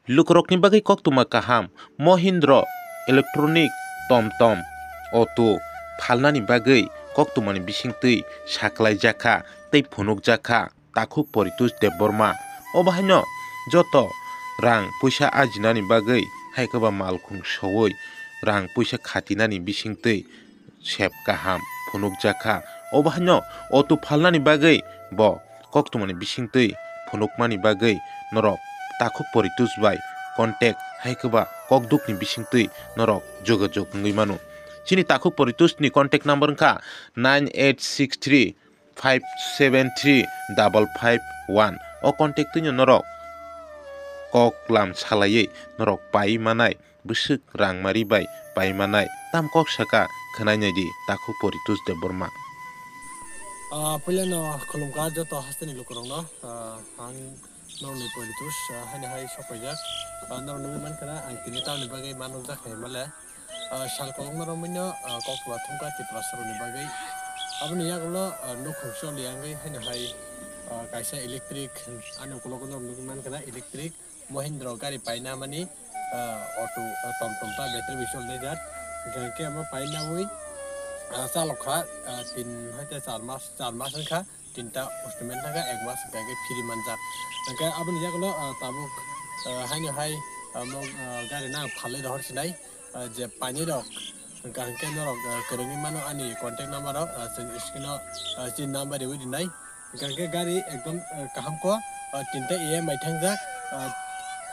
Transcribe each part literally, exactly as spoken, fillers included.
Lukurokni bagwi koktwma kaham Mohindra Electronic Tom Tom Auto phalnani bagwi koktwmani bisingtwi saklaijakha tei phunukjakha Takhuk Poritus Debbarma. Obo haino joto rang puisa ajinani bagwi hai khe ba malkhung soui rang puisa khatinani bisingtwi sep kaham phunukjakha. Obo haino auto phalnani bagwi bo koktwmani bisingtwi phunukmani bagwi norok Takhuk Poritus bai contact hai khe ba kokdukni bisingtwi norok jogajog wngwi mano. Chini Takhuk Poritusni contact number wngkha nine eight six three five seven three double five one. O contact twino norok kok lam salaiwi norok pai manai. Bwswk rangmari bai pai manai tam kok saka khwnai naidi Takhuk Poritus Debbarma. Ah, puilano khulumkha joto hasteni lukurokno, ah, ang norokni Poritus, ah, haino hai sokpaijak. Ah, norok nugwi mankha na ang tini tamni bagwi ma nukjak hai male. Ah, sal kolokma romwino, ah, koktwma thumkha Tiprasarokni bagwi. Aboni yagulo, ah, nukhung choli wngwi haino hai, ah, kaisa electric, ani ukologo norok nugwi mankha na electric. Mahindra gari paina mani, ah, auto, ah, tom tom ta battery bai choli jak. Hingke amo paina ui, ah, chalok kha, ah, tin hai te char mas, char mas wngkha, tinta installment thangkha, ek mas hingke free manjak. Hingke aboni yagulo, ah, tabuk, ah, haino hai, ah, mo, ah, gari no ang phalwi rohor sinai, ah, je painai rok, hingka hingke norok, ah, kwrwngwi mano ani contact number rok, ah, chwng screen o, ah, chini number riwi rinai. Hingke gari ekdom, eh, kaham ko, eh, tinta E M I thangjak, eh,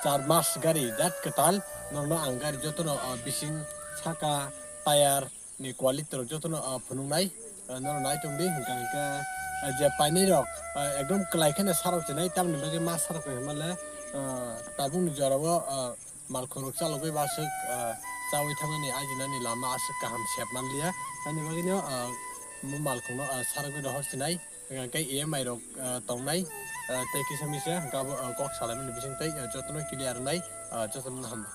char mas gari jat kwtal, norokno ang gari jotono, eh, bising saka, tire ni quality rok jotono, eh, phunuknai, eh, norok nai tongdi, hingka hingke, eh, je painai rok, eh, ekdom kwlai kheno sarok chinai, tamoni bagwi ma sarok hinmale, eh, tabukni jorao, eh, malkhung rok chalogwi ba aswk, ah, chawi thangmani ajinani lama aswk kaham sep manliya. Ani bagwino, ah, mo malkhungno, ah, sarogwi rohor sinai, hingkha khe E M I rok, ah, tongnai, ah, tei kisa misa hingkha bo, ah, kok salaimani bising tei, ah, jotono clear wngnai, ah, jotono hambai.